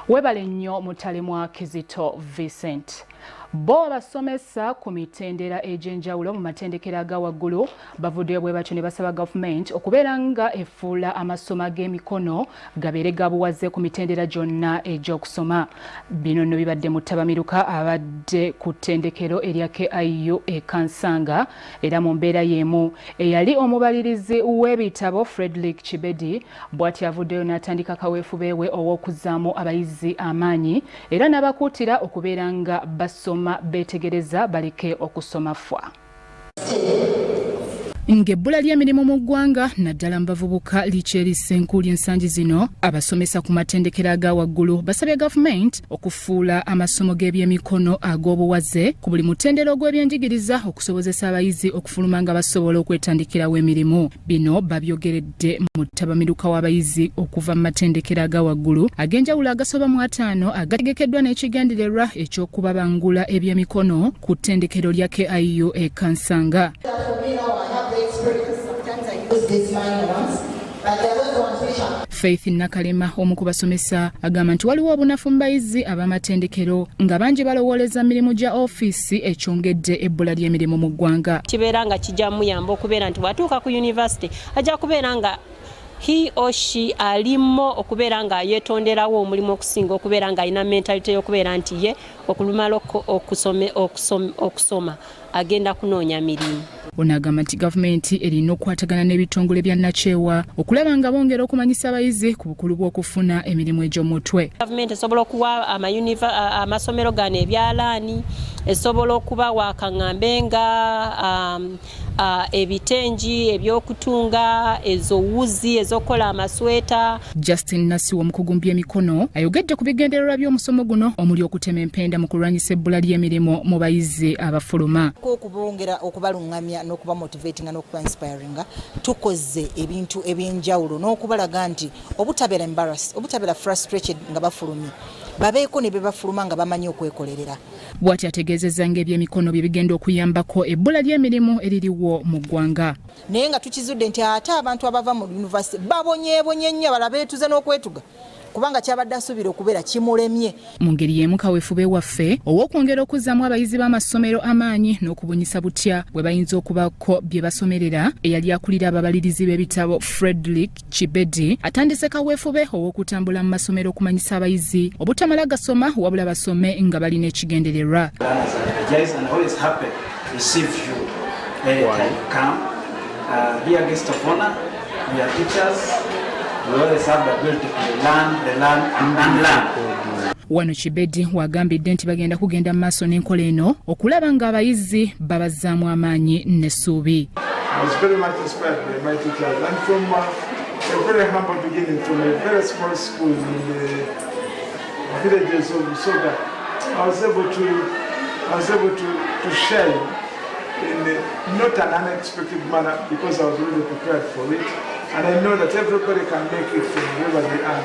Webale nnyo Mutalemwa Kizito Vincent. Bo abasomesa ku mitendera egy'enjawulo mu matendekero aga waggulu bavuddeyo bwe batyo ne basaba gavumenti okubeera nga efuula amasomo ag'emikono gabeere ga buwaze ku mitendera gyonna egy'okusoma. Bino nno bibadde mu ttabamiruka abadde ku ttendekero erya KIU e Kansanga era mu mbeera y'emu eyali omubalirizi w'ebitabo Fredrick Kibedi bw'atyo avuddeyo n'atandika kaweefube we ow'okuzzaamu abayizi amaanyi era n'abakuutira okubeera nga basoma beetegereza baleke okusoma fwa. Ng'ebbula ly'emirimu mu ggwanga naddala mu bavubuka likyerisa enkuuli ensangi zino, abasomesa ku matendekero aga waggulu basabye gavumenti okufuula amasomo g'ebyemikono ag'obuwaze ku buli mutendera ogw'ebyenjigiriza okusobozesa abayizi okufuluma nga basobola okwetandikirawo emirimu. Bino babyogeredde mu ttabamiruka w'abayizi okuva mu matendekero aga waggulu ag'enjawulo agasoba mu 50 agategekeddwa n'ekigendererwa eky'okubabangula ebyemikono ku ttendekero lya KIU e Kansanga. Faith Nakalema omu ku basomesa agamba nti waliwo obunafu mu bayizi ab'amatendekero nga bangi balowooleza mirimu gya ofiisi ekyongedde ebbula ly'emirimu mu ggwanga. Kibeera nga kijja muyamba okubeera nti bw'atuuka ku yunivasite ajja kubeera nga he or she alimo okubeera nga yeetonderawo omulimu okusinga okubeera nga alina mentality y'okubeera nti ye okulumala okusoma agenda kunoonya mirimu. Ono agamba nti gavumenti erina okukwatagana n'ebitongole bya nnakyewa okulaba nga bongera okumanyisa abayizi ku bukulu bw'okufuna emirimu egy'omutwe. Gavumenti esobola okuwa amasomero gano ebyalaani, esobola okubawa kaŋŋambe nga ebitengi ebyokutunga, ezo wuzi ez'okukola amasweta. Justin Nasiwa omukugu mu by'emikono ayogedde ku bigendererwa by'omusomo guno omuli okutema empenda mu kulwanyisa ebbula ly'emirimu mu bayizi abafuluma. Okubongera okubalungamya n'okubamotivatinga n'okuba inspiringa, tukoze ebintu ebyenjawulo n'okubalaga nti obutabeera embarrassed, obutabeera frustrated nga bafulumye, babeeko ne bebafuluma nga bamanyi okwekolerera. Bw'atyo ategeezezza ng'ebyemikono bye bigenda okuyambako ebbula ly'emirimu eririwo mu ggwanga. Naye nga tukizudde nti ate abantu abava mu yunivasite babonyeebonye nnyo, abalala beetuze n'okwetuga kubanga kyabadde asuubira okubeera kimulemye. Mu ngeri y'emu kaweefube waffe ow'okwongera okuzzaamu abayizi b'amasomero amaanyi n'okubunyisa butya bwe bayinza okubaako bye basomerera, eyali akulira ababalirizi b'ebitabo Fredrick Kibedi atandise kaweefube ow'okutambula mu masomero okumanyisa abayizi obutamala gasoma wabula basome nga balina ekigendererwa. Wano Kibedi wagambidde nti bagenda kugenda mu maaso n'enkola eno okulaba ng'abayizi babazzaamu amaanyi n'essuubi. I was very much inspired by my teachers and from a very humble beginning, from a very small school in the villages of Busoga, I was able to shine in not an unexpected manner because I was already prepared for it, and I know that everybody can make it from wherever they are.